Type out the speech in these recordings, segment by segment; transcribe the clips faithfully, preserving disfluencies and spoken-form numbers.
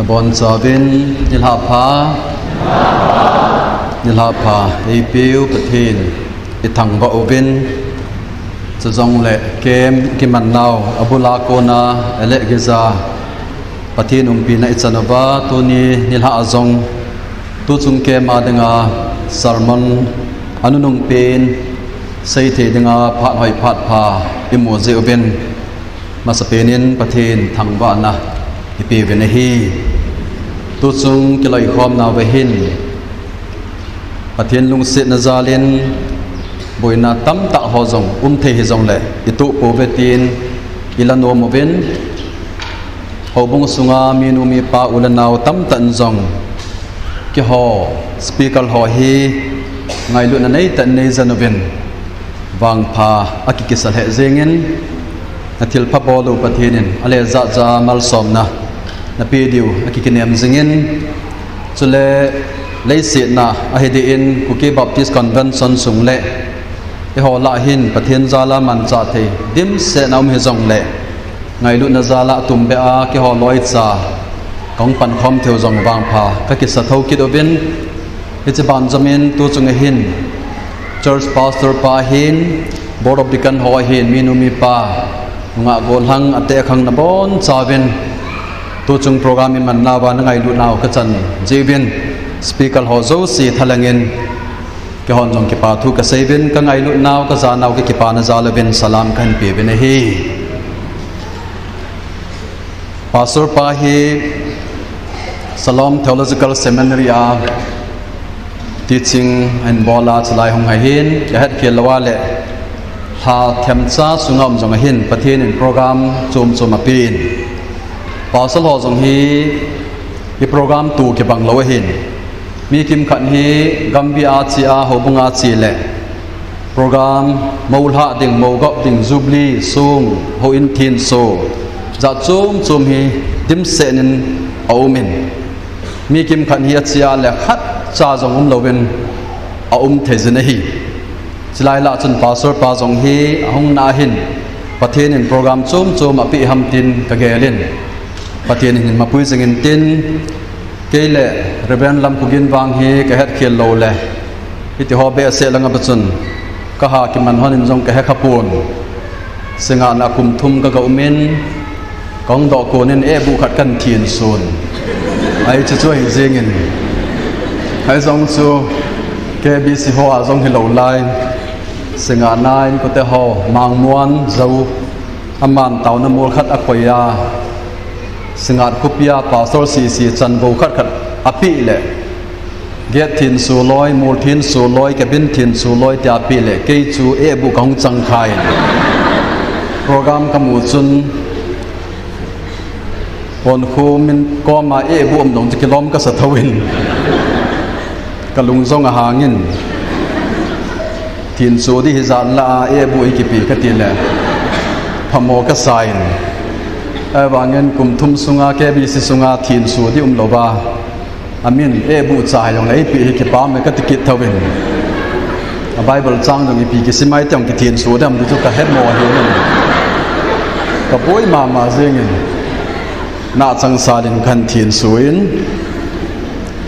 Bonchauvin nilhah pha, nilhah pha eipeu Pathen ithangvah uvin, chujongle camp kiman nau abula kona ele geiya Pathen umpina ichan uva tuni nilhah a jong tuchung camp a dinga sermon anunung pen seithei dinga phat hoi phat pha imu jeh uvin, masapen in Pathen thangvahna ipeuvin ahi. Tuchung kiloikhomna uva hin Pathen lungsetna jal in boina tamtah ho jong umthei hijongle itohpouve tin ilanom uvin, houbung sunga minu mipa u le nao tamtah in jong keiho speaker ho hi ngailutna neitah in neijen uvin, vangpha akikisa lheh jengin, nathilpha bol u Pathen in alejah jah a malsomna napeh diu akikinem jingin, chule leiset a hiding in Kuki Baptist Convention sung le eiho lah hin Pathen jal a manchah thei dimset a um hijongle ngailutna jal a tumbeh a keiho loicha kahung pankhom theiu jong vangpha kakisa thou kit uvin, hiche banjom in tuchung a hin church pastor pa ahin, board of deacon ho ahin, minu mipa, nungah gollhang, ateh akhang nabonchauvin tuchung program iman nauva nangailut nau kachan jeh uvin, speaker ho jouse thalheng in keihon jong kipa thu kasei uvin, kangailut nau kajanau kakipana jal uvin salam kahin peuvin ahi. Pastor pa hi Shalom Theological Seminary a teaching ahin bol a, chulai hung ahin, kahetkhel louva le lha themcha sunga um jong ahin, Pathen in program chom chom apen. Pastor ho jong hi i program tu kibang lou ahin. Mi kimkhat hi gamvei a che a, houbung a che le program, mou lhah ding, mou gop ding, jubilee song, houin thenso, jat chom chom hi dimset in aumin, mi kimkhat hi ache a le khatcha jong umlouvin aum thei jin ahi. Chulai lah chun pastor pa jong hi ahung na ahin, Pathen in program chom chom apeh ham tin kagel in, Pathen in mapui jing intin, kei le Reverend Lamkhogin vang hi kahetkhel lou le, hitiho behseh langa pa chun kaha kiman hon in jong kahe khapon. Singahna kum thum kaga umin, kahung doh konin ehbuh khat kahin thenson. Ahi, chuchu ahi jengin, ahi jong chu K B C ho a jong hilou lai, Singahna inkote ho, Mangmuan Zou, aman taona mol khat akoi a, Singngat khopia pastor sese chanvou khat khat apeh le, gate thenso loi, mol thenso loi, cabin thenso loi tia apeh le, kei chu ehbuh kahung chang khan, program kamu chun, Ponkho min koma ehbuh um jong chu kilom kasa thouvin, kalung jong ahangin, thenso ding hijat lah a ehbuh hi kipe kati le phamo kasan. Ahivangin kum thum sunga K B C sunga thenso ding umlouva, amin ehbuh cha hijongle eipeh hi kipah e kati kit thouvin, a Bible chang jong ipi kisim a iti jong kithenso ding ham ti chu kahemo ahin, kaboi mama jengin, nahchangsal in kahin thenso in,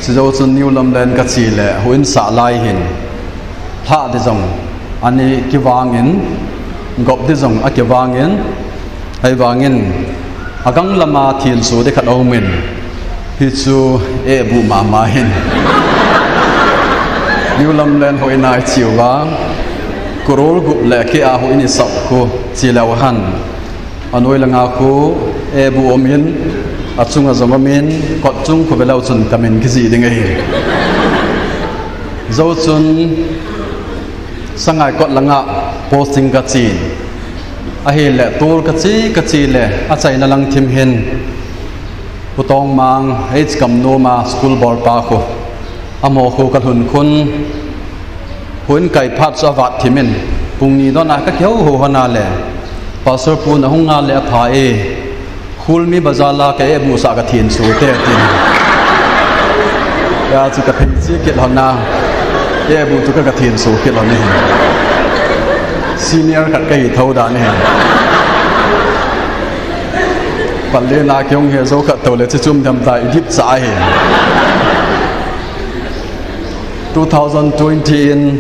chujou chun New Lamlen kache le houin sah lai hin, lhah ding jong ana kivangin, gop ding jong akivangin, ahivangin agang lama thenso ding khat aumin, hichu ehbuh mama hin, New Lamlen houin a icheuva, crore gup le keh a houin isah khu, chelou hen, anoi langa khu ehbuh umin, achunga jong umin, kot chung khu velou chun kamin kijih ding ahi. Jou chun Sangaikot langa posting kachen, ahile tol kache kache le achaina lang thim hin, Pu Tongmang, H Kamnom a school bolpa khu, amaho khu kalhun khun, houin kai phat chu avat thimin, pung ni dona kakihou hou hon a le, Pastor pu nahung ngal le apha e, Khulmi bazar la ka ehbuh sah kathenso te tin, hia chu kaphei che kit lhon a, ehbuh chu ka, kathenso kit lhon ahi. Senior khat kahi thou dan ahi. Pal le na kihung he jou khat tou le chi chum dem ta i dip cha hi. Two thousand twenty in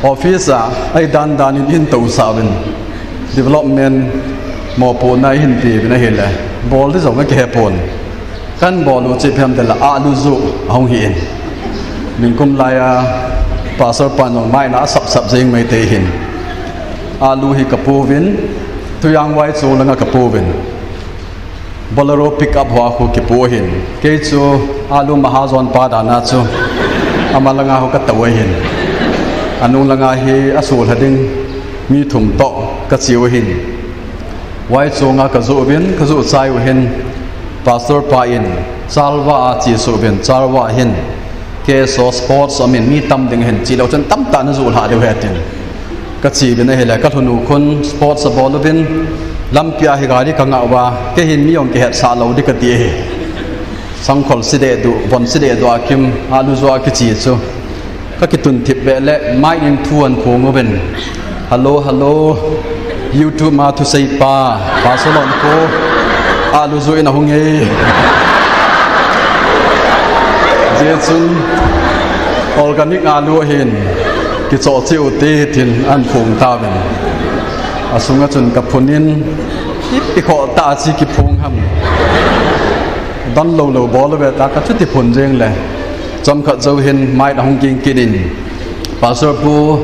office a, ei dan dan in in tou sa uvin. Development mopohna i hin pe uvin ahile. Bol di jong a kihe pon. Kan bol u chi phem de la a lu ju ahung hi in. Ningkum lai a pastor pan jong mai na a sap sap jeng mai te hin. A lu hi ka pu uvin, Thujang Vaichong langa ka pu uvin. Bolero pick up hoa khu kipu ahin. Kei chu alu mahajon pa dana chu ama langa khu ka tou ahin. Anung langa hi asul ha ding mi thum toh ka chiu ahin. Vaichonga ka joh uvin, ka joh chai uhin. Pastor pa in, Charva a chi su uvin, Charva hin. Kei so sports amin mi tam ding hin chi lou chun tamtah na joh lha diu he tin. Ka chi uvin ahile, ka lhun u khun sports a bol uvin, lampi a hi gari ka ngah uva, kei hin mi jong kihetsah lou di ka ti ahi. Sangkhol si deh duh, von si deh duh a kim, alu ju a kichi chu. Ka kitun thip beh le, mic in thu an phong uvin. Hello, hello. YouTube ma thusei pa, Pastor Lom ko, alu ju in ahung e. Jeh chun, organic alu ahin, kichoh cheh u te tin an phong tauvin. Asunga chun ka phun in, ipi khoh tah a chi kiphong ham. Don lou lou bol uve tia ka chuti phun jeng le. Chomkhat jou hin mic ahung ging kit in. Pastor pu,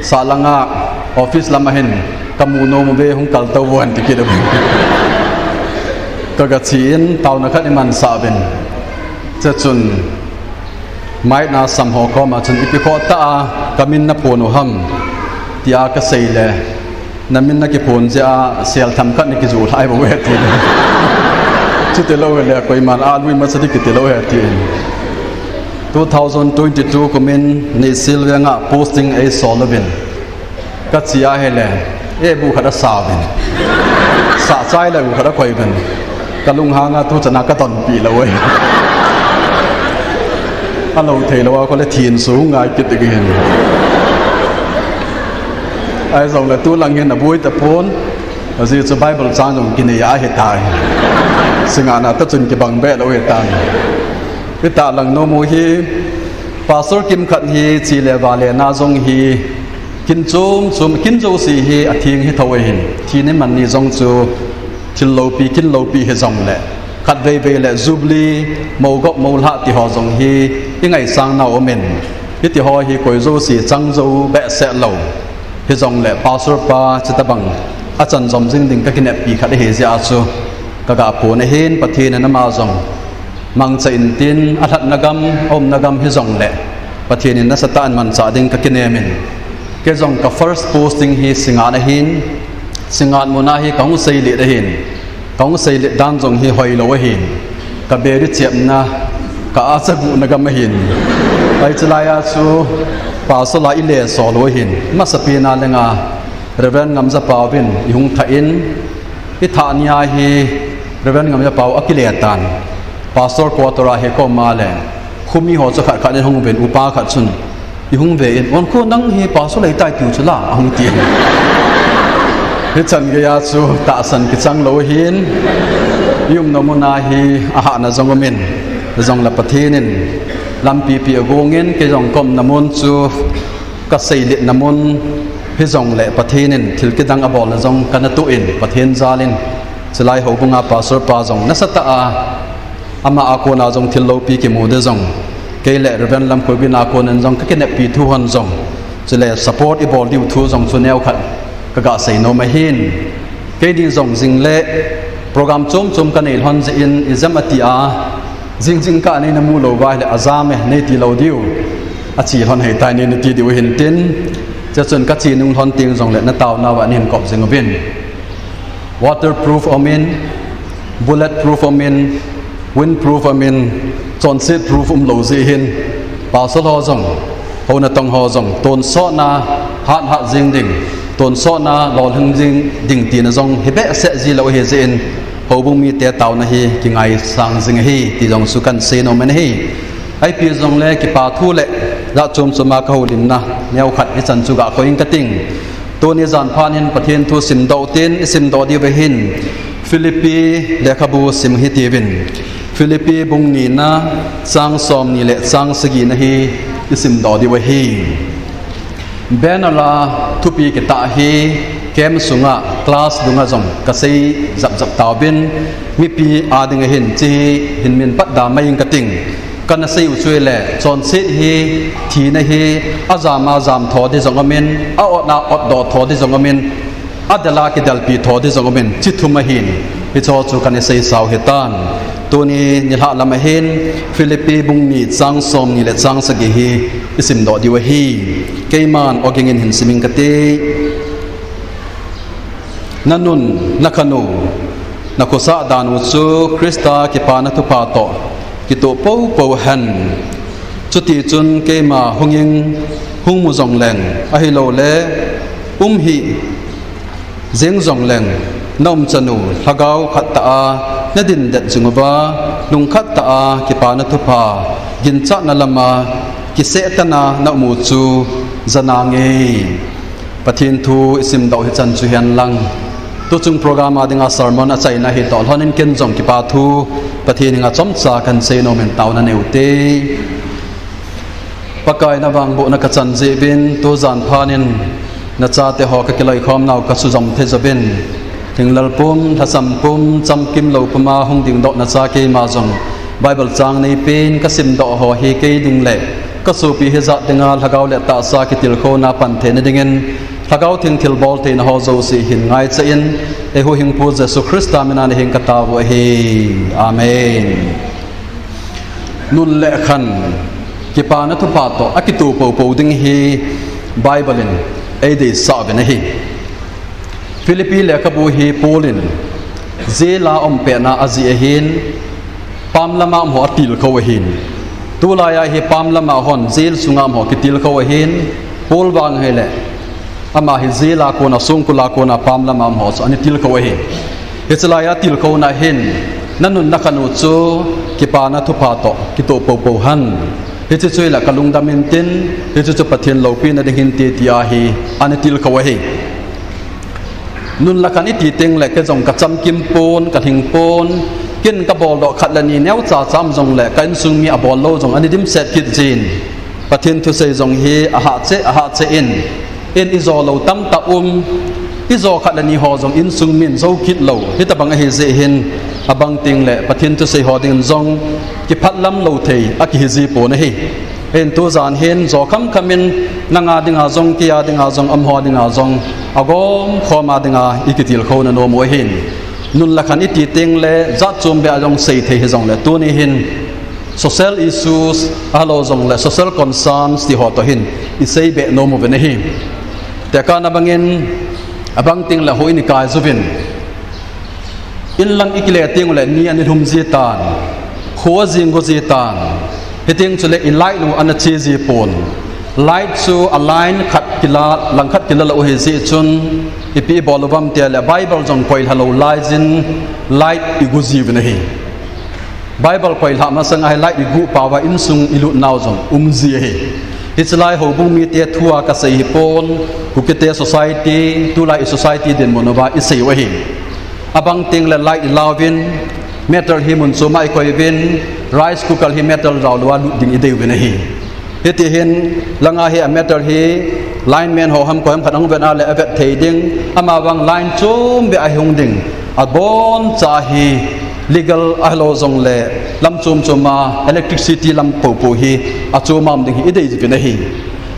sah langa office lam ahin, ka mu nom uve hung kal tou uvin ti kit uvin. Ka ga chi in, taona khat i mansah uvin. Chuchun, mic na sam ho koma chun ipi khoh tah a ka min na phon u ham, tia ka sei le, na min na kiphon jeh a sel themkhat na kijoh lhai bou e ti. Chuti lou le, koiman alu imacha di kiti lou e ti. Two thousand twenty-two kum in Nihsil venga posting ei sol uvin. Ka chi ahile, e bu khat asa uvin. Sah chai le bu khat akoi uvin. Ka lunghanga tu chana ka tonpi lou e. Alou thei lou a kho le thin su ngai kit ding hin. Ahi jong le tu lang hin aboi ta pon. Ajeh chu Bible chang jong kinei ahi tai. Singahna ta chun kibang be lou hi tai. Hita lang nom u hi, Pastor kimkhat hi chi le vale na jong hi, kin chom chom, kin jouse hi atheng hi tho ahin, thi ni man ni jong chu thil loupi, kin loupi hi jong le, khatvei vei le Jubilee, mogop molhah ti ho jong hi, i ngaisang nau um in, hiti ho hi koi jouse chang jou behseh lou. Hi jong le Pastor pa chutobang achan jom jing ding ka kineppi khat ahi jeh a chu ka ga pon ahin, Pathen in ama jong mangcha intin, alhatna gam, aumna gam hi jong le Pathen in nasatah in manchah ding ka kinem in. Kei jong ka first posting hi Singngat ahin, Singngat muna hi ka hung seilet ahin, ka hung seilet dan jong hi hoilou ahin, ka beri chepna, ka acha guhna gam ahin. Ahi chulai a chu Pastor a i le sol u ahin, masapen a lenga Reverend Ngamjapao vin i hung thah in, i thah nia hi Reverend Ngamjapao akile tan. Pastor quarter a hi koma le, khomi ho chu khat khat in hung uvin, upa khat chun, i hung ve in, Onkho nang hi pastor lei tai tiu chu la, ahung ti. Hichan geiya chu tahsan kichang lou ahin, i umna muna hi ahahna jong um in, jong le Pathen in lampi pi agong in, kei jong ka umna mun chu ka seiletna mun hi jong le Pathen in thil kidang abolna jong kana toh in, Pathen jal in, chulai houbunga pastor pa jong nasatah a, ama a kona jong thil loupi kimu de jong, kei le Reverend Lamkhoibin a konin jong ka kineppi thu hon jong, chule support i bol diu thu jong chu neokhat ka ga sei nom ahin. Keini jong jing le program chom chom ka nei lhon jeh in i jam ati a, jing jingkah a nei na mu lou uva ahile ajam e nei ti lou diu, ache lhon hei tai nei na ti diu ahin tin, chuchun ka che nung lhon teng jong le na taona uva nei hin kop jing uvin. Waterproof um in, bulletproof um in, windproof um in, chonset proof um lou jeh hin, pastor ho jong, hou natong ho jong, tonsotna hat hat jing ding, tonsotna lolhing jing ding tina jong hi behseh ji lou ahi jeh in, houbung mite taona hi kingaisang jing ahi ti jong chu kan sei nom in ahi. Ahi pi jong le kipa thu le jat chom chom a ka houlimna neokhat hichan chu ga koi ing ka ting. Tuni jan phat hin Pathen thu simdoh tin i simdoh diu ahin, Philippi lekhabu sim hitiuvin. Philippi bung nina chang somni le chang sagina hi isimdoh diu ahi. Banner a thupi kitah hi camp sunga class dunga jong kasei japjap tauvin, mipi adinga hin hiche hi hin min patda mai inge kating. Kana seiyu chu ahile, chonset hi, thina hi, ajama jamtho ding jong umin, a-otna otdoh tho ding jong umin, adela kidelpi tho ding jong umin, hiche thum ahin, hicheho chu kana seisau ahitan. Tuni nilhah lam ahin, Philippi bung ni chang somni le chang sagi hi isimdoh diu ahi. Keiman ogingin hin sim inge kati. Nanun, nakhanu, nakhosah danu chu Christa Kipana Thupha toh kitoh poupou hen. Chutichun keima hungin, hung mu jongleng, ahiloule um hih jeng jongleng, naumchanu lhagao khattah a nadindet jinguva, lungkhattah a Kipana Thupha ginchatna lama kisehtanna naumu chu janange. Pathen thu isimdoh hichan chu hihen lang, tuchung program a dinga sermon achaina hitoh lhonin ken jong kipa thu Pathen henga chomcha kahin seinom in taona neute. Pakai, navangbohna kachan jeh uvin tujan phatnin nachateho kakiloikhomnau kasujom thei jouvin, thinglel pum, lhasam pum, chamkimlou puma hung dingdoh nacha keima jong Bible chang neipen kasimdoh ho hi kei dingle kasopi hijat dinga lhagao le tahsa kitilkhouna pan theina dingin, Lhagao Theng thilbol theinaho jouse hin ngaichain, eihuhhingpu Jesu Christa mina nahin katao u ahi. Amen. Nun le khan, Kipana Thupha toh akitoh poupou ding hi Bible in eideisah uvin ahi. Philippi lekhabu hi Paul in jail a aum petna ajeh ahin, pam lama umho atilkhou ahin. Tulaiya hi pam lama hon jail sunga umho kitilkhou ahin, Paul vang hile, ama hi jail a kona, songkul a kona pam lama umho chu ana tilkhou ahi. Hiche laiya tilkhouna hin, nanun nakhanu chu Kipana Thupha toh kitoh poupou hen. Hiche chu hile kalungdam intin, hiche chu Pathen loupina ding hinte tia hi ana tilkhou ahi. Nun le khan iti tengle kei jong kachamkim pon, kalhing pon, ken kaboldoh khat le ni neocha cha um jongle ka insung mi abol lou jong ana dimset kit jin. Pathen thusei jong hi ahahcheh, ahahcheh in, in ijo lou tamtah um, ijo khat le ni ho jong insung min jou kit lou, hitobang ahi jeh hin, abang tengle Pathen thusei ho dingin jong kiphatlam lou thei akihi ji pon ahi. Hin tujan hin jo khamkham in, nanga dinga jong, keia dinga jong, amaho dinga jong, agomkhoma dinga ikitilkhouna nom u ahin. Nun le khan iti tengle jat chom beh a jong sei thei hijongle, tuni hin social issues, ahilou jongle social concerns tiho toh hin isei beh nom uvin ahi. Tekahna bangin, abang tengle houin ikai jiuvin, inlang ikile tengle ni ana lhum ji tan, kho ajing go ji tan, hiteng chule i light u ana che ji pon. Light chu a line khat kila, langkhat kila lou ahi jeh chun, ipi ibol uvam tile Bible jong koilha lou laiyin light igu jiuvin ahi. Bible koilhah masanga hi light iguh pauva insung ilut nau jong um ji ahi. Hiche lai houbung mite thua kasei hipon, Kukite society, tulai i society dinmun uva isei u ahi. Abang tengle light ilauvin, meter hi mun choma ikoiuvin, rice cooker hi meter jao louva lut ding ideiuvin ahi. Hiti hin, langa hi a meter hi lineman ho ham koi ham khat ahung vet a le avet thei ding, amavang line chom beh a hung ding, aboncha hi legal ahilou jongle lam chom choma electricity lam poupou hi achoma um ding hi idei jiuvin ahi.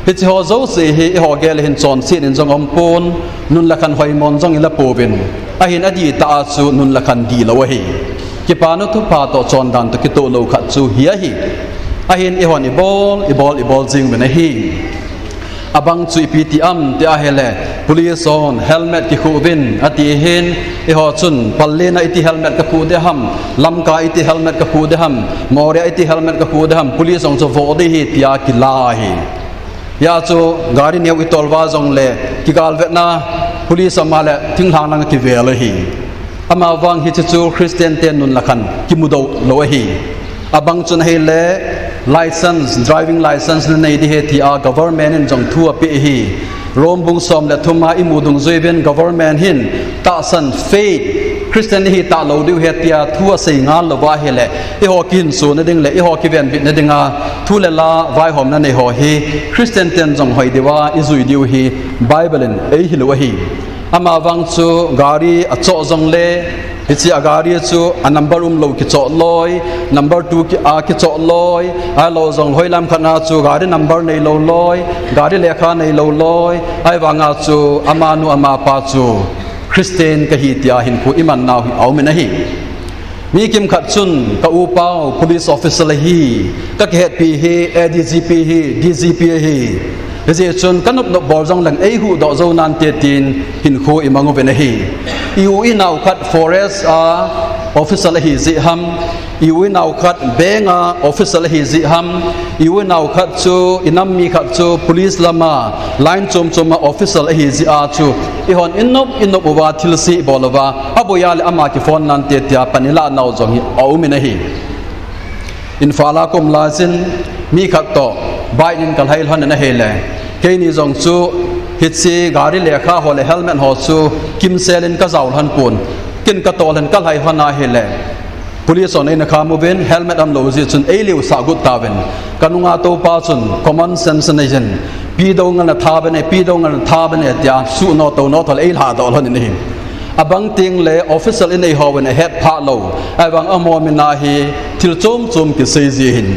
Hicheho jouse hi eiho gel hin chonset in jong aumpon, nun le khan hoimon jong ilapouvin, ahin adihtah a chu nun le khan dihlou ahi. Kipana Thupha toh chondan toh kitoh lou khat chu hi ahi. Ahin eihon ibol, ibol, ibol jing uvin ahi. Abang chu ipi ti am ti ahile, police hon helmet kikhuh uvin ati hin, eiho chun Pallel a iti helmet kakhuh ding ham, Lamka iti helmet kakhuh ding ham, Moreh a iti helmet kakhuh ding ham, police hon chu voh ding ahi tia kila ahi. Hia chu gari neo itol uva jongle kigalvetna police ama le thinglhang langa kivel ahi. Amavang hiche chu Christian te nun le khan kimudoh lou ahi. Abang chun ahile license, driving license nanei ding ahi tia government in jong thu apeh ahi. Rome bung som le thum a imu dungjuiyin government hin tahsan faith, Christian ihi talou diu ahi tia thu asei ngal louva ahile, eiho kihinsona ding le eiho kivenbitna dinga thu le la vaihomna neiho hi Christian ten jong hoi diuva ijui diu hi Bible in eihil u ahi. Amavang chu gari achoh jongle, hiche a gari chu a number umlou kichoh loi, number two a kichoh loi, ahilou jong hoilam khatna chu gari number neilou loi, gari lekha neilou loi, ahivanga chu amanu amapa chu Christian kahi tia hinkho iman nau hi aumin ahi. Mi kimkhat chun ka upau police officer ahi, kakihetpi hi ADGP hi, DGP ahi. Hijeh chun kanopnop bol jongleng eihuhdoh jou nante tin hinkho imang uvin ahi. I u inao khat forest a officer ahi jeh ham, i u inao khat bank a officer ahi jeh ham, i u inao khat chu, inam mi khat chu police lama line chom choma officer ahi jeh a chu, eihon inop inop uva thilse ibol uva, aboi a le ama kiphone nante tia pan ilah nau jong hi aumin ahi. Imphal a kaum laijin, mi khat toh bike in kalhai lhon in ahile, keini jong chu hiche gari lekha ho le helmet ho chu kimsel in kajao lhon pon, ken katoh lhon kalhai lhon ahile, police hon eina kham uvin, helmet umlou jeh chun eiliu sah got tauvin, kanunga toupa chun common sense aneiyin, pi dou ngal na tha bene, pi dou ngal na tha bene tia suhno touno thol eilhadoh lhon in ahi. Abang tengle official inei hon ahetphah lou, ahivang amaho mina hi thil chom chom kisei ji ahin.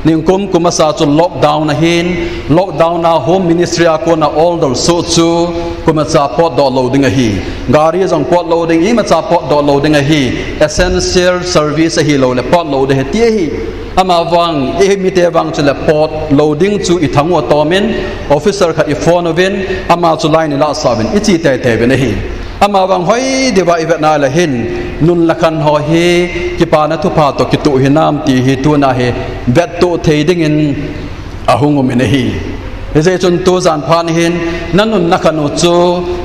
Nikum kum masa chu lockdown ahin, lockdown a Home Ministry a kona order soh chu koimacha potdoh lou ding ahi. Gari jong pot lou ding, imacha potdoh lou ding ahi. Essential service ahiloule pot lou ding ahi ti ahi. Amavang, eimite vang chule pot lou ding chu ithang u atomin, officer khat iphone uvin, ama chu line ilahsah uvin, iche teitei uvin ahi. Amavang hoi diuva ivetna le hin, nun le khan ho hi kipana thupha toh kitoh hinam ti hi tuna hi vettoh thei dingin ahung umin ahi. Hijeh chun tujan phat hin, nanun nakhan u chu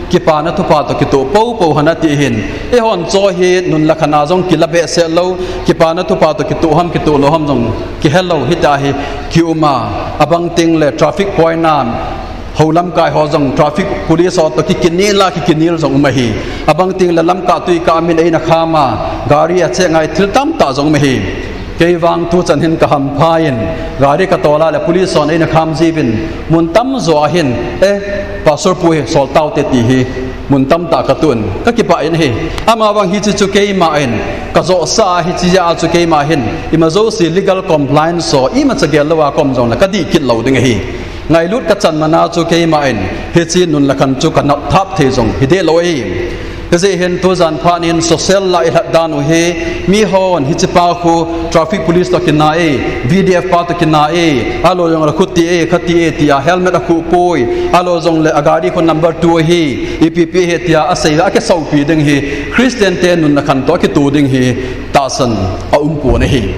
kipana thupha toh kitoh poupou hen ati hin. Eihon cho hi nun le khan a jong kila behseh lou, kipana thupha toh kitoh ham kitoh lou ham jong kihelou hita hi kiuma. Abang tengle traffic point a hou lamkai ho jong traffic police ho toh kikinel a kikinel jong um ahi. Abang tengle lamkah tuikah min eina kham a, gari acheh ngai thil tamtah jong um ahi. Keivang tuchan hin kahampha in, gari katol a le police hon eina kham jiuvin, mun tamjo a hin, eh, pastor pu hi sol taute ti hi mun tamtah katoh in kakipah in ahi. Amavang hiche chu keima in kajohsah a, hiche jeh a chu keima hin ima jouse legal compliance ho imacha gel louva kaum jongle kadih kit lou ding ahi. Ngailut kachan mana chu keima in hiche nun le khan chu kanop thap thei jong hidehlou ahi. Hijeh hin tujan phat in social a ilhat dan u hi, mihon hichepa khu traffic police toh kina e, VDF pa toh kina e, ahilou jongle khuti e, khati e tia helmet akhuh poi, ahilou jongle agari khu number two ahi, ipi ipi ahi tia asei a akisoupi ding hi, Christian te nun le khan toh akitoh ding hi tahsan aumpon ahi.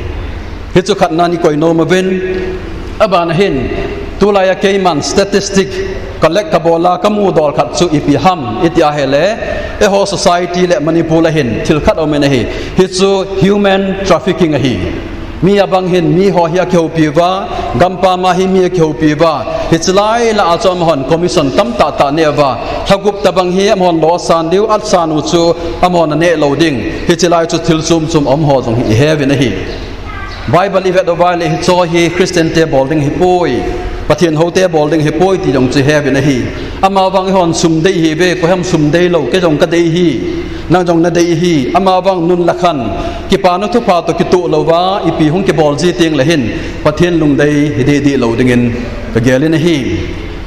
Hichu khatna in ikoi nom uvin, abana hin, tulai a keiman statistic collect kabol a kamu dol khat chu ipi ham iti ahile, eiho society le Manipur a hin thil khat aumin ahi. Hichu human trafficking ahi. Mi abang hin miho hi akihoupi uva, gampam a hi mi akihoupi uva, hiche lai lah a chu amahon commission tamtah tah neh uva, lhagup tobang hi amahon lo asan diu, asan u chu amahon aneh lou ding. Hiche lai chu thil chom chom aumho jong hi iheuvin ahi. Bible ivet uva le hicheho hi Christian te bol ding ahipoi, Pathen houte bol ding ahipoi ti jong chu iheuvin ahi. Amavang eihon sum dei ihiuve, koiham sum deilou, kei jong kadei ahi, nang jong nadei ahi. Amavang nun le khan, kipana thupha toh kitoh louva ipi hung kibol ji tengle hin, Pathen lungdei hi dehdeh lou dingin kagelin ahi.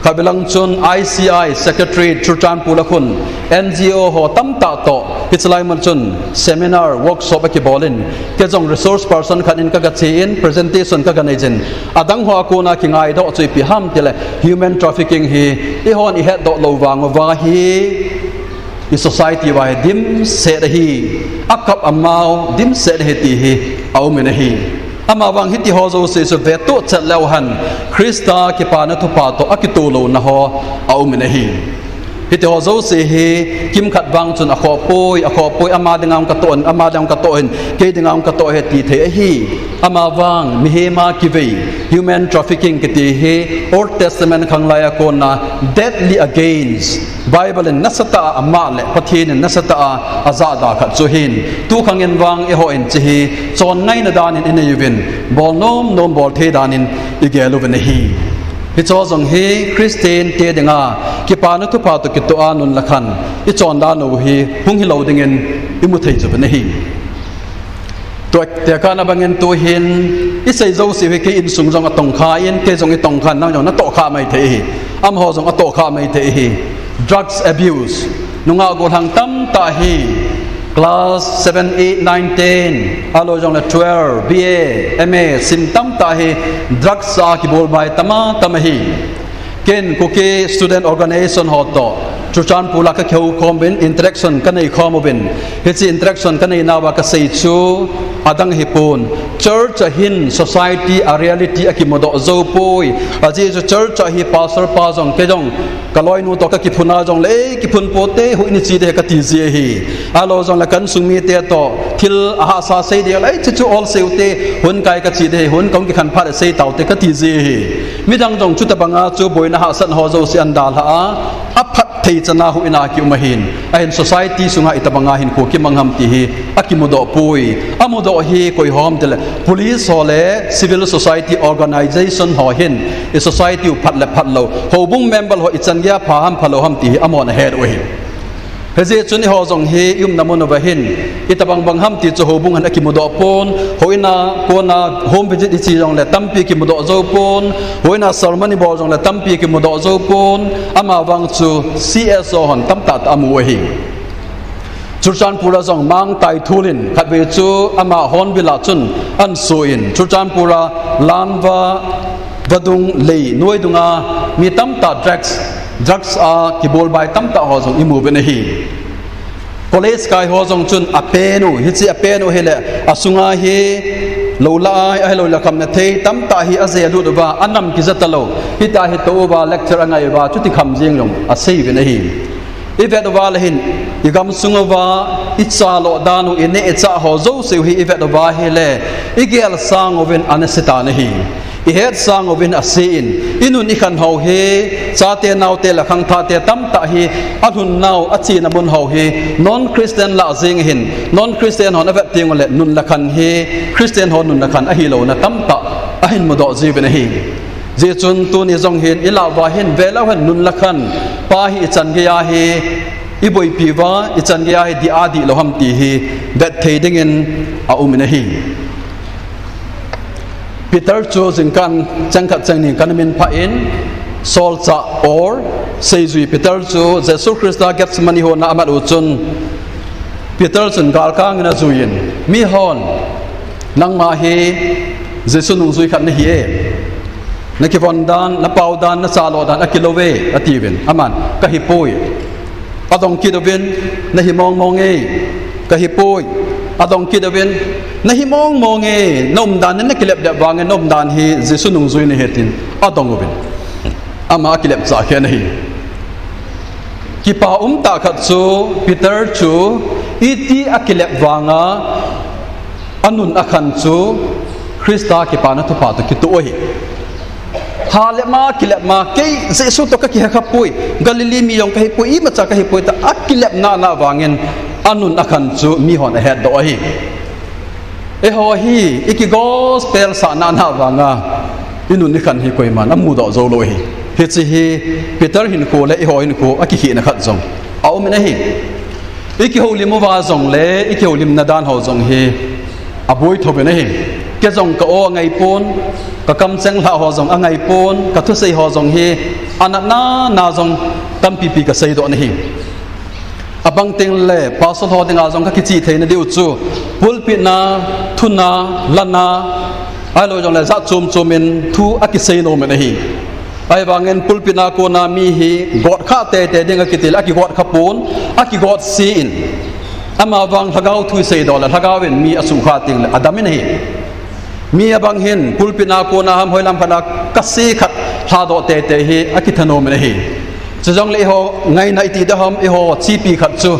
Khatvei lang chun ICI Secretariat Churachandpur a khun NGO ho tamtah toh hiche lai mun chun seminar, workshop akibol in, kei jong resource person khat in kagache in presentation kaganei jin, adang ho a kona kingaidoh chu ipi ham tile human trafficking hi eihon ihetdoh lou vang uva hi i society uva hi dimset ahi, akap amau dimset ahi ti hi aumin ahi. Amavang hitiho jouse chu vetoh chet leu hen Christa kipana thupha toh akitoh louna ho aumin ahi. Hiti ho jouse hi kimkhat vang chun akhoh poi, akhoh poi, ama dinga hung katoh in, ama dinga hung katoh in, kei dinga hung katoh ahi ti thei ahi. Amavang, mihem a kivei, human trafficking kiti hi Old Testament khanglai a kona deadly against, Bible in nasatah a amah le Pathen in nasatah a ajahda khat chu ahin. Tukhang in vang eihon hiche hi chonngaina dan in inei uvin, bol nom nom bol thei dan in igel uvin ahi. Hiche jong hi Christian te dinga kipana thupha toh kitoh a nun le khan ichon dan u hi hung hilou dingin imu thei chu uvin ahi. Tua tekahna bangin tuhin isei jouse hi kei insung jong atongkha in, kei jong itongkhan, nang jong natohkha mai thei ahi. Amaho jong atohkha mai thei ahi. Drugs abuse. Nungah gollhang tamtah hi class seven, eight, nine, ten, ahilou jongle twelve, B A, M A sim tamtah hi drugs a kibolbai tama tama ahi. Ken Kuki Student Organization ho toh Churachandpur a kakihoukhom uvin, interaction kaneikhom uvin. Hiche interaction kaneinauva kasei chu adang hipon. Church a hin society a reality akimudoh jou poi. Ajeh chu church a hi pastor pa jong, kei jong kaloinu toh kakiphun a jongle, ei, kiphun poute, huhna iche ding ahi kati ji ahi. Ahilou jongle ka insung mite toh thil ahahsa sei ding le, ei, chuchu ol sei ute, hun kai kache ding ahi, hun kahung kikhen phat le sei taute kati ji ahi. Midang jong chutobanga chu boina hahsatna ho jouse ahin dalha a, aphat thei chana huhna a kium ahin. Ahin society sunga itobanga hinkho kimang ham ti hi akimudoh poi. Amudoh hi koiham tile police ho le civil society organization ho hin i society u phat le phatlou, houbung member ho ichan geiya pha ham phalou ham ti hi amahon ahet u ahi. Hijeh chun eiho jong hi iumna mun uva hin itobang bang ham ti chu houbung hin akimudoh pon, huhna kona home visit iche jongle tampi kimudoh jou pon, huhna sermon ibol jongle tampi kimudoh jou pon, amavang chu C S O hon tamtah tah amu ahi. Churachandpur a jong Mang Taithul in khatvei chu ama Hornbill a chun ahin suh in, Churachandpur a Lanva, vadung lei noi dunga mi tamtah drugs, drugs a kibolbai tamtah ho jong imu uvin ahi. College kai ho jong chun apen u, hiche apen u hile asunga hi lou lah a, ahiloule khamna thei tamtah hi ajelut uva, anam kija talou. Hitia hi tou uva, lecture angai uva, chuti kham jeng jong asei uvin ahi. Ivet uva le hin, igamsung uva ichaloh dan u, ineh ichah ho jouse u hi ivet uva hile, igel sang uvin ana se tan ahi. Ihet sang uvin ase in, inun ikhan ho hi, chate naote le khangthahte tamtah hi alhunnau, achena mun ho hi non Christian lah jeng ahin, non Christian hon avet tengule nun le khan hi Christian ho nun le khan ahilouna tamtah ahin mudoh jiuvin ahi. Hijeh chun tuni jong hin ilah uva hin velou hen nun le khan pa hi ichan geiya hi iboipi uva, ichan geiya hi dih a dihlou ham ti hi vet thei dingin aumin ahi. Peter chu jingkah cheng khat cheng ni kana minphah in, solchah or seijui Peter chu Jesu Christa Gethsemane hon a amat u chun Peter chun galkang in ajuiyin, mihon, nangma hi Jesu nungjui khat nahi e, nakivon dan, napao dan, nachaloh dan akilouve, atiuvin. Aman, kahipoi. Adong kit uvin, nahi mongmong e, kahipoi. Adong kit uvin, nahi mongmong e, naumdan in nakilep lep vangin naumdan hi Jesu nungjui nahi tin adong uvin. Ama akilepchah khen ahi. Kipa umtah khat chu Peter chu iti akilep vanga anun akhan chu Christa kipana thupha toh kitoh ahi. Halepma, kilepma, kei Jesu toh kakihe khapoi, Galilee mi jong kahipoi, imacha kahipoi tia akilepna na vangin anun akhan chu mihon ahetdoh ahi. Eiho hi iki gospel sahna na vanga inun ikhan hi koiman amudoh joulou ahi. Hiche hi Peter hinkho le eiho hinkho akikhehna khat jong aumin ahi. Ikihoulim uva jongle ikihoulimna dan ho jong hi aboi thouvin ahi. Kei jong ka-o angaipon, kakamcheng lhah ho jong angaipon, kathusei ho jong hi anatna na jong tampipi kaseidoh nahi. Abang tengle pastor ho dinga jong kakichih theina diu chu pulpit na thuna, lana, ahilou jongle jat chom chomin thu akisei nomin ahi. Ahivangin pulpit na kona mi hi gotkhah teitei ding akitile akigotkha pon, akigotse in. Amavang lhagao thu iseidoh le lhagao in mi asukha tengle adamin ahi. Mi abang hin pulpit na kona ham hoilam khat a kase khat lhadoh teitei hi akithanomin ahi. Chujongle eiho ngaina iti ding ham, eiho chipi khat chu,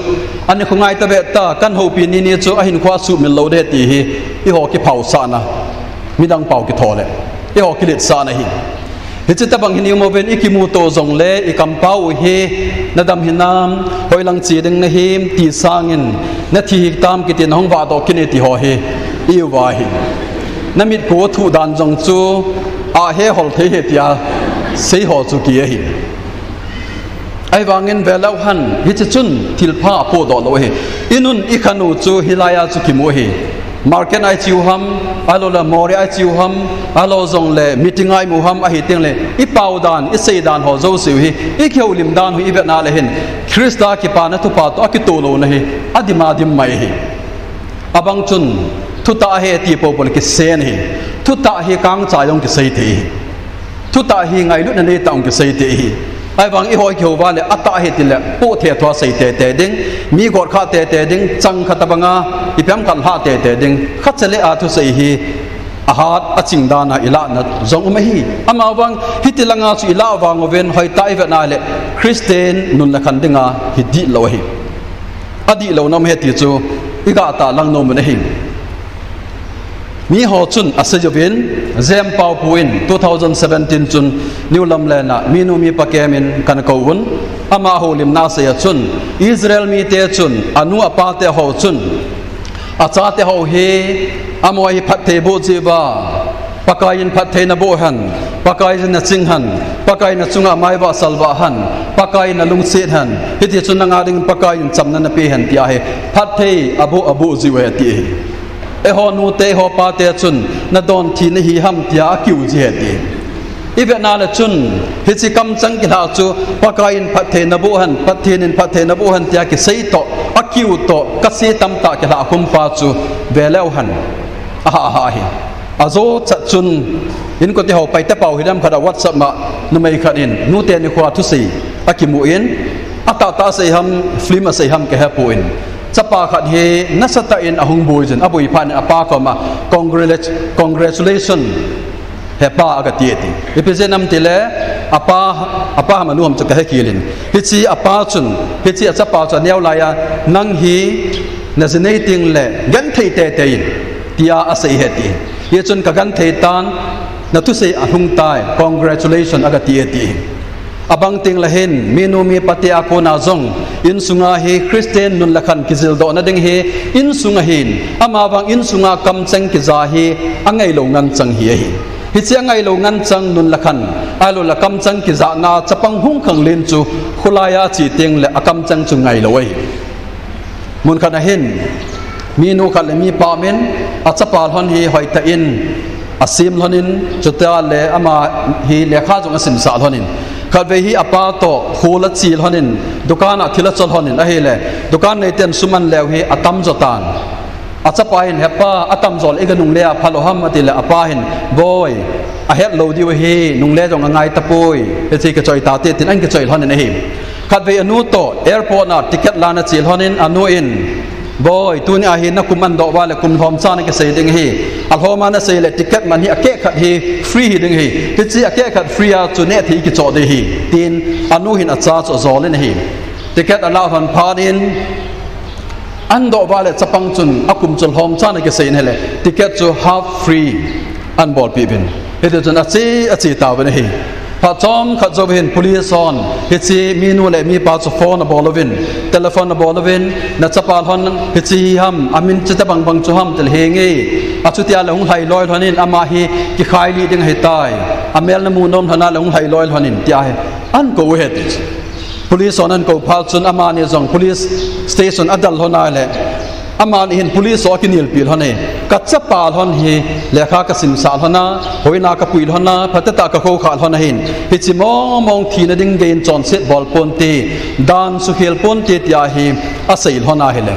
ani khongai ta ve ta, kan houpi ni ni chu ahinkhoa suhmil lou ding ti hi, eiho kiphaosahna, midang pao kitho le eiho kiletsahna ahi. Hiche tobang hi niumovin, ikimuto jongle ikampau hi, nadam hinam, hoilang che ding nahim ti sangin, nathi hitam kiti nahung vahdoh kit e ti ho hi iuva ahi. Namit ko thuh dan jong chu ahe hol thei ahi tia seiho chu ki ahi. Ahivangin veleu hen, hiche chun thilpha apohdoh lou ahi. Inun ikhanu chu hilaiya chu kimu ahi. Market a icheu ham, ahiloule mall a icheu ham, ahilou jongle meeting a imu ham ahi tengle, ipao dan, isei dan ho jouseu hi, ikihoulim dan ho ivetna le hin, Christa kipana thupha toh akitoh louna hi adim adim mai ahi. Abang chun, thutah ahi ti poupou le kisen ahi. Thutah hi kangchai jong kisei thei ahi. Thutah hi ngailutna neitah jong kisei thei ahi. Ahivang eiho kihouva le atah ahi tile, poh thethua sei tete ding, mi gotkhah tete ding, chang khat abanga ipi ham khat lhah tete ding, khacha le a thusei hi ahat aching dana ilahna jong um ahi. Amavang hiti langa chu ilah vang uvin, hoitah ivetna le Christian nun le khan dinga hi dihlou ahi. Adihlouna um ahi ti chu igah tahlang nom un ahi. Miho chun asei uvin, Jem Paopu in two thousand seventeen chun New Lamlen a minu mipa camp in kana kouvun, ama houlimna asei a chun, Israel mite chun anu apate ho chun achate ho hi, amaho hi phatthei aboh jeh uva, Pakaiyin phatthei naboh hen, Pakaiyin naching hen, Pakaiyin nachunga maivah salvah hen, Pakaiyin nalungset hen, hiti chun nanga dingin Pakaiyin chamna napeh hen tia hi phatthei aboh, aboh jiu ahi ti ahi. Eiho nute, eiho pate chun nadon thi nahi ham tia akiu ji ahi ti. Ivetna le chun, hiche kamcheng kilhah chu, Pakaiyin phatthei naboh hen, Pathen in phatthei naboh hen tia kisei toh, akiu toh, kase tamtah kilhah khum pa chu, veleu hen, ahah hah ahi. Ajo chat chun, inkote ho paite pao hidem khat a WhatsApp a numei khat in, nute nikhoa thusei akimu in, atahtah asei ham, film asei ham kahepoi. Chapa khat hi nasatah in ahung boi jin, aboi phat in apa koma, congratulation, hepa agati ati. Ipi jeh ham tile, apa, apa ham anu ham chu kahekhel in, hiche apa chun, hiche achapa chu aneo laiya, nang hi naji nei tengle genthei teitei in, tia asei ahi ti. Hichun kagenthei tan, nathusei alhung tai, congratulation agati ati. Abang tengle hin, minu mipate a kona jong, insunga hi Christian nun le khan kijildohna ding hi, insung ahin, amavang insunga kamcheng kija hi angailou nganchang hi ahi. Hiche angailou nganchang nun le khan, ahiloule kamcheng kijahna chapang hung khanglen chu, kholaiya ache tengle akamcheng chu ngailou ahi. Mun khat ahin, minu khat le mipa um in, achapa lhon hi hoitah in asem lhon in, chuteng le ama hi lekha jong asimsah lhon in, khatvei hi apa toh khol ache lhon in, dukan a thil acho lhon in ahile, dukan neiten sum an leu hi atam jo tan. Achapa hin, hepa, atam jo le iga nungle a phalou ham atile, apa hin, boi, ahetlou diu ahi, nungle jong angai tapoi, hiche kichoi tate tin ahin kichoi lhon in ahi. Khatvei anu toh airport a ticket lana che lhon in anu in, boi, tunia hi nakum andoh uva le kum lhomcha nakisei ding ahi. Alhom a nasei le ticket man hi akeh khat hi free hiding ahi. Hiche akeh khat free a chu nehthei kichoh ding ahi, tin anu hin acha chu ajol in ahi. Ticket alah lhon phat in, andoh uva le chapang chun akum chu lhomcha nakisei in ahile, ticket chu half free ahin bolpeh uvin. Hitichun ache, ache tauvin ahi. Phat chomkhat jou hin police hon hiche minu le mipa chu phone abol uvin, telephone abol uvin, nachapa lhon hiche hi ham, amin chutobang bang chu ham tile, henge, achutia le hung lhailoi lhon in, ama hi kikhailih ding ahitai, amel namu nom lhon a le hung lhailoi lhon in, tia hi ahin kou ahi ti. Police hon ahin kou phat chun amani jong police station adal lhon ahile, amani hin police ho akinelpi lhon e. Kachapa lhon hi lekha kasimsah lhon a, hoina kapui lhon a, phatetah kakhoukhah lhon ahin, hiche mongmong thina ding geiyin chonset bol ponte, dan sukhel ponte tia hi asei lhon ahile,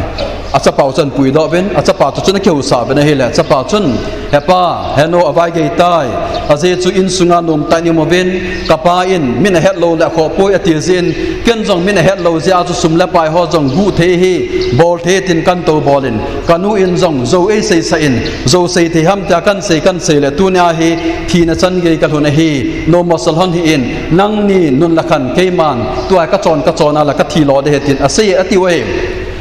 Achapa u chun apuidoh uvin, achapa chu chun akihousah uvin ahile, achapa chun, Hepa, heno, avai gei tai. Ajeh chu insunga nomtah in i um uvin, kapa in min ahet lou le akhoh poi ati jeh in, ken jong min ahet lou jeh a chu sum le pai ho jong guh thei hi, bol thei tin kan tou bol in, kanu in jong jou eiseisah in, jou sei thei ham tia kan sei kan sei le tunia hi thina chan gei kalhun ahi, nom mosal hon hih in, nangni nun le khan keiman tua kachon kachon a la kathi lo ding ahi tin asei e ati uve.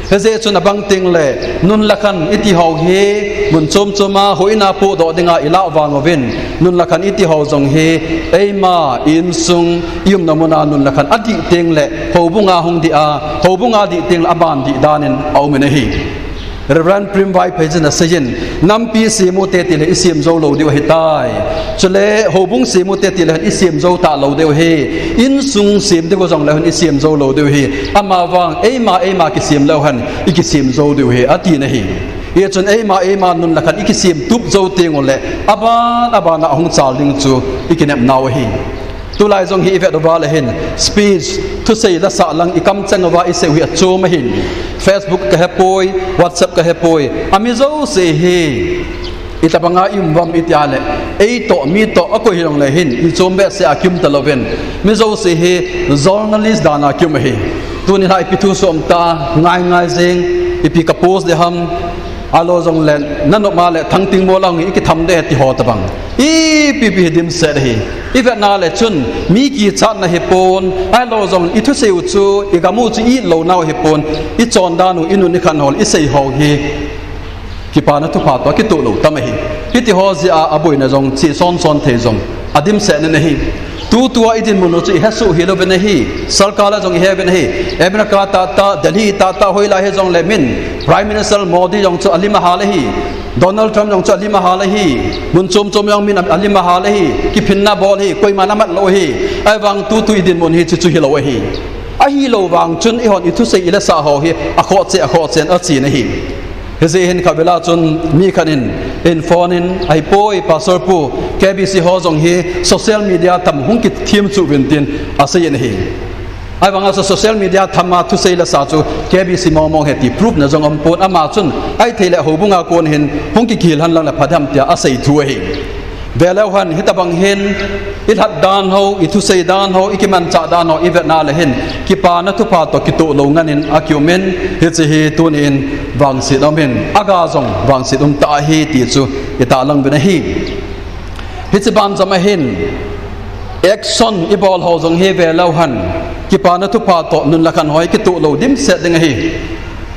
Hijeh chun abang tengle nun le khan iti ho hi mun chom chom a hoina pohdoh dinga ilah vang uvin, nun le khan iti ho jong hi eima insung i umna muna nun le khan adih tengle houbunga hung dih a, houbunga dih tengle aban dih dan in aum in ahi. Reverend Prim Vaiphei chun aseiyin, nampi sem u teti le isem jou lou diu ahitai. Chule houbung sem u teti le hin isem jou talou diu ahi. Insung sem diu jongle hin isem jou lou diu ahi. Amavang eima eima kisem leu hen ikisem jou diu ahi, ati in ahi. Hichun eima eima nun le khan ikisem tup jou tengule, aban aban a hung chal ding chu ikinepnau ahi. Tulai jong hi ivet uva le hin, speech, thusei lasah lang ikamcheng uva isei u hi achom ahin. Facebook kahepoi, WhatsApp kahepoi, ami jouse hi itobanga i um uvam itia le, eitoh mitoh akoi hijongle hin ichom behseh a kium talouvin, mi jouse hi journalist dan a kium ahi. Tuni lha ipi thu som ta, ngai ngai jeng, ipi ka post ding ham, ahilou jongle nanop a le Thangtingmo lang hi ikitham ding ahi ti ho tobang, ipi pi hi dimset ahi. Ivetna le chun mi kichatna hipon, ahilou jong ithusei u chu igam u chu i-it lounau hipon, ichon dan u, inun ikhan ho, isei ho hi kipana thupha toh kitoh lou tam ahi. Hiti ho jeh a aboina jong che son son thei jong adimset in ahi. Tutua idinmun u chu ihesoh hilouvin ahi. Sorkar a jong ihe uvin ahi. America tahtah, Delhi tahtah, hoilai hijongle min Prime Minister Modi jong chu alim ahal ahi. Donald Trump jong chu alim ahal ahi. Mun chom chom jong min alim ahal ahi. Kiphinna bol ahi. Koiman amat lou ahi. Ahivang tutu idinmun hi chuchu hilou ahi. Ahilou vang chun eihon ithusei ilasah ho hi akhoh cheh akhoh cheh in achen ahi. Hijeh hin khatvela chun mi khat in, in phone in, ahipoi Pastor pu, K B C ho jong hi social media tham hung kithem chuh uvin tin asei in ahi. Ahivanga chu social media tham a thusei lasa chu K B C mong mong ahi ti proof na jong umpon, ama chun ahithei le houbung a kon hin hung kikihil hen lang le pha dem tia asei thu ahi. Veleu hen, hitobang hin ilhat dan ho, ithusei dan ho, ikimanchah dan ho ivetna le hin kipana thupha toh kitoh lou ngan in akium in, hiche hi tunin vangset um in, aga jong vangset um tah ahi ti chu itahlang uvin ahi. Hiche banjom a hin action ibol ho jong hi veleu hen, kipana thupha toh nun le khan ho hi kitoh lou dimset ding ahi.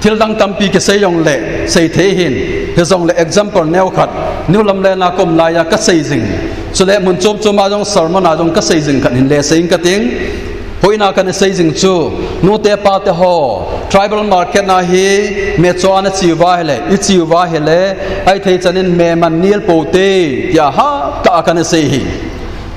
Thildang tampi kisei jongle seithei ahin, hijongle example neokhat, New Lamlen a kaum laiya kasei jing, chule mun chom chom a jong sermon a jong kasei jing khat hin le sei inge kating. Hoina kana sei jing chu, nute pate ho, tribal market na hi mecho ana cheuva ahile, icheuva ahile, ahithei chan in me man nel pou te, tia hatah a kana sei ahi.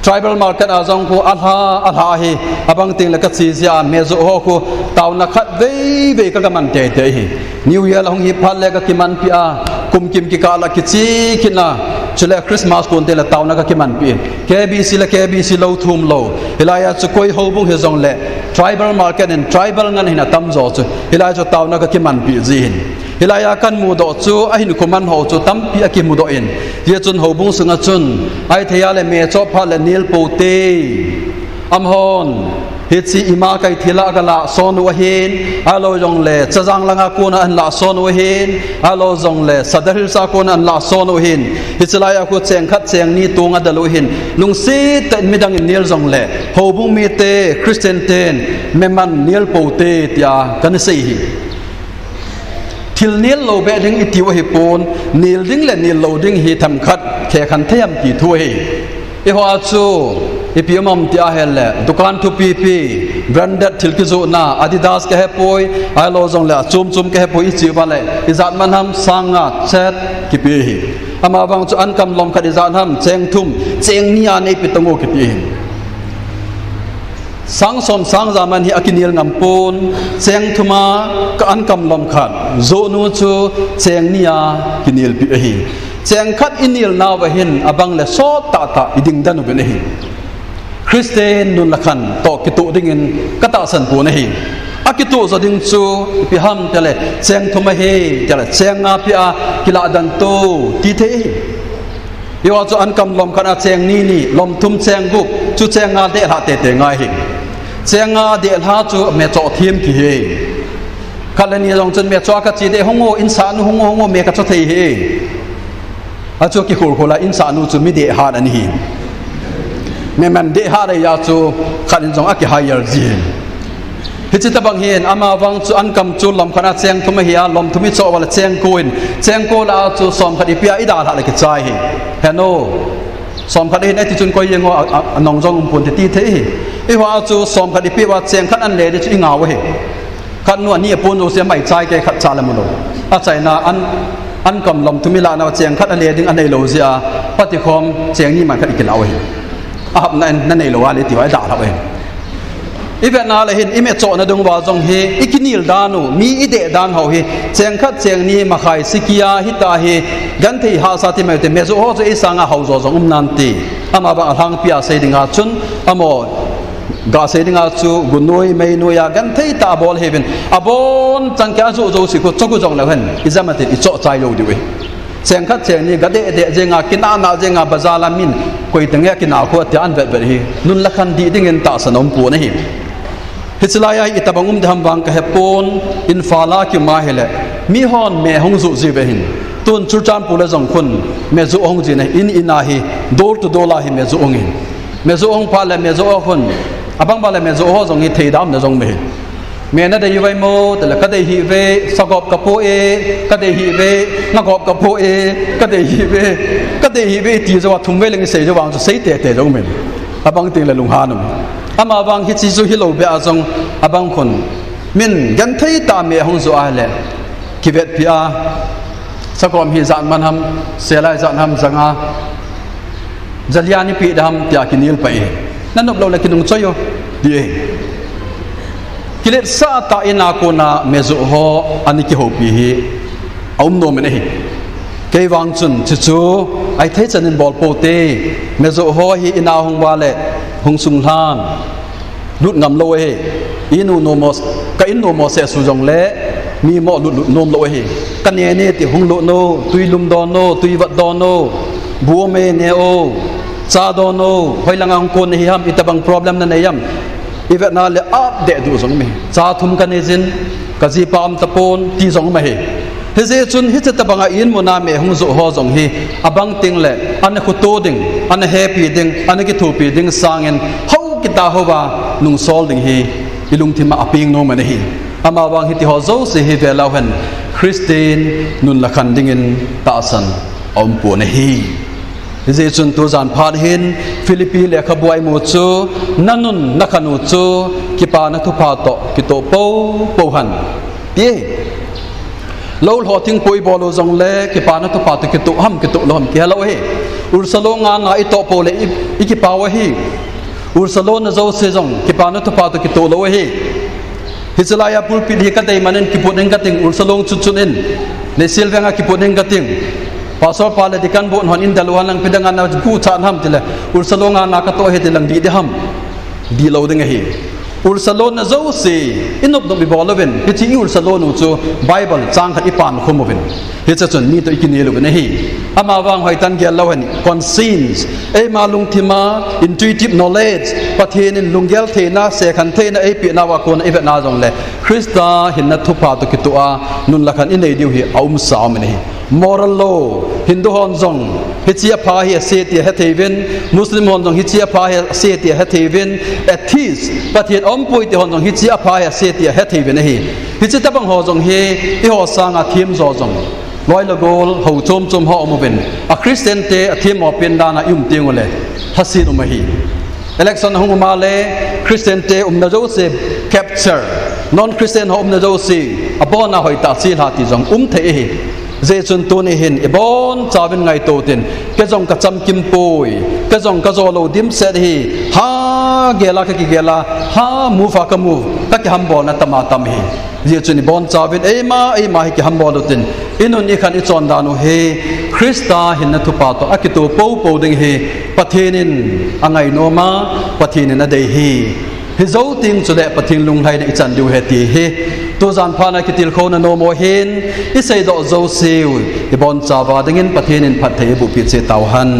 Tribal market a jong khu alha, alha ahi, abang tengle kache jeh a mejoh ho khu taona khatvei vei kaga man teitei ahi. New Year ahung hi phat le kakimanpi a, kum kim kikah la kiche kit na, chule Christmas kon tengle taona kakimanpi in, K B C le K B C lou thum lou, hilaiya chu koi houbung hijongle tribal market in tribal ngan hin atamjo chu hilai chu taona kakimanpi ji ahin. Hilaiya kamudoh chu ahinkho man ho chu tampi akimudoh in, hijeh chun houbung sunga chun ahithei a le mechoh phat le nel pou te, amahon hiche imakai thil a aga lahson u ahin, ahilou jongle Chajang langa kona ahin lahson u ahin, ahilou jongle Sadar Hills a kona ahin lahson u ahin, hiche laiya khu cheng khat cheng ni tong adel u ahin, lungset tah in midang in nel jongle houbung mite, Christian ten me man nel pou te tia kana sei ahi. Thil nel lou beh ding itiu ahipon, nel ding le nel lou ding hi themkhat khekhen thei ham ti thu ahi. Eiho a chu ipi um am ti ahile, dukan thupipi, branded thil kijohna, Adidas kahepoi, ahilou jongle achom chom kahepoi, icheuva le ijat man ham sang nga chet kipe ahi. Amavang chu ankam lom khat ijat ham, cheng thum, cheng ni a neipe tong o kiti ahi. Sang som sang ja man hi akinel ngam pon, cheng thum a ka ankam lom khat, johnu chu cheng ni a kinelpeh ahi. Cheng khat inelnauva hin abang le sot tahtah iding den uvin ahi. Christian nun le khan toh kitoh dingin katahsan pon ahi. Akitoh jo ding chu ipi ham tile, cheng thum ahi tile, cheng nga pia kilah dan to ti thei ahi. Hiva chu ankam lom khat a cheng ni ni, lom thum cheng gup, chu cheng nga dehlha tete ngai hi. Cheng nga dehlha chu mechoh them kihi. Khat le ni jong chun mechoh a kache deh hung o, insahnu hung o, hung o, me kachoh thei hi. Achu kikhol khol a insahnu chu mi dehlha ana hi. Meman dehlha le ya chu khat in jong akihai yar ji. Hiche tabang hin, amavang chu ankam chu lom khat a cheng thum ahi a, lom thum ichoh uva le cheng ko in, cheng ko lah a chu som khat ipia idalhah le kichai hi. Heno, som khat ahin ati chun koi jeng o, a, a, anong jong um ponte ti thei hi. Hiva chu som khat ipia uva cheng khat anle ding chu ingao ahi. Khat nu ani apon jouse amai chai kei khat cha le mu lou. Achaina an, ankam lom thum ilahna cheng khat ale ding anei lou jeh a, patikhom cheng ni man khat ikilah u ahi. Ahapna in nanei lou a le ti uva idalhah u ahi. Ivetna le hin imechohna ding uva jong hi, ikinel dan u, mi ideh dan ho hi, cheng khat cheng ni makhai sikia hita hi, genthei hahsa ti mai u te, mejoh ho chu eisanga hao jo jong um nante. Amavang alhangpia sei dinga chun, amaho ga sei dinga chu gunoi meinoi a genthei tah a bol ahiuvin, abon chang kei a ajoh jouse khu choh khu jong leu hen, ijemtin ichoh chai lou diu ahi. Cheng khat cheng ni ga deh deh jenga, kinah nah jenga, bazar a min koi teng e kinah khu atia an vet vet hi, nun le khan dih dingin tahsan aumpon ahi. Hiche laiya itobang um ding ham vang kahepon, Imphal a kium a hile, mihon me hung joh jiuve hin. Tun Churachandpur le jong khun me joh hung jin ahi, in in a hi, door to door a hi me joh hung hin. Me joh hung phat le me joh a khun, abang bang le me joh ho jong hi theida umna jong um ahi. Me nadei uvem tile, kadei hih uve, sagop kapo e, kadei hih uve, ngagop kapo e, kadei hih uve, kadei hih uve ti jouva thum vei leng isei jou vang chu sei tete jong um in. Abang tengle lunghan um. Amavang hiche chu hilou beh a jong abang khun, min genthei tah a me hung joh a hile, kivetpi a, sagom hi ijat man ham, sela ijat ham janga, jali a neipeh ding ham tia kinel pai e. Nanop lou le kinung choi o, ti e. Kiletsah tah in a kona me joh ho ana kihoupi hi aum nom in ahi. Kei vang chun chuchu ahithei chan in bol pou te, me joh ho hi in a hung uva le hung sung lhan lut ngam lou ahi. Inu nomo, ka in nomo seh su jongle mi mo lut lut nom lou ahi. Kane ne ti hung lut no, twi lum don no, twi vat don no, bu me ne o, cha don no, hoilanga hung kon nahi ham, itobang problem nanei ham. Ivetna le update duh jong um e. Cha thum kanei jin, kajipa um tapon ti jong um ahi. Hijeh chun hiche tobanga in muna me hung joh ho jong hi, abang tengle ana khuto ding, ana hepi ding, ana kithopi ding sangin, hou kita houva nungsol ding hi ilungthim a apeng nom in ahi. Amavang hitiho jouse hi velou hen, Christian nun le khan dingin tahsan aumpon ahi. Hijeh chun tujan phat hin Philippi lekhabu a imu chu, nanun nakhan u chu kipana thupha toh kitoh poupou hen, ti ahi. Lou lhoh thingpoi bol u jongle kipana thupha toh kitoh ham kitoh lou ham kihelou ahi. Ulsa lon nga nga itoh pou le i, ikipau ahi. Ulsa lonna jouse jong kipana thupha toh kitoh lou ahi. Hiche laiya pulpit hi kadei man in kiput ding kating, ulsa lon chut chut in, Neihsial venga kiput ding kating, pastor pa le deacon bon hon in dalu hen lang, ipi dinga naguchat ham tile, ulsa lon nga nga katoh ahi ti lang dih ding ham? Dihlou ding ahi. Ulsa lonna jouse inop nop ibol uvin, hiche i ulsa lon u chu Bible chang khat ipan khum uvin, hiche chun mi toh ikinel uvin ahi. Amavang hoitah in gel leu hen, conscience, eima lungthim a intuitive knowledge, Pathen in lunggel theina, sekhan theina eipeh nauva kona ivet na jongle, Christa hinna thupha toh kitoh a nun le khan inei diu hi aumsa um in ahi. Moral law, Hindu hon jong hiche apha hi ase tia hethei uvin, Muslim hon jong hiche apha hi ase tia hethei uvin, atheist, Pathen aumpoi ti hon jong hiche apha hi ase tia hethei uvin ahi. Hiche tobang ho jong hi eiho sanga them jo jong, loi le gol hou chom chom ho um uvin, a Christian te athem mo pen dan a ium teng ule, lhaset um ahi. Election ahung um a le, Christian te umna jouse capture, non Christian ho umna jouse abona hoitah a chelha ti jong um thei ahi. Hijeh chun tuni hin ibonchauvin ngaito utin, kei jong kachamkim poi, kei jong kajo lou dimset ahi, ha gel a kakigel a, ha move a kamove, kakihambolna tam a tam ahi. Hijeh chun ibonchauvin eima eima hi kihambol utin, inun ikhan ichondan u hi Christa hinna thupha toh akitoh poupou ding hi Pathen in angainom a, Pathen in adei ahi. Hijou teng chule Pathen lunglhaina ichan diu ahi ti hi tujan phat a kitilkhouna nom u hin iseidoh jouseu ibonchauva dingin Pathen in phatthei eiboh peh cheh tauhen.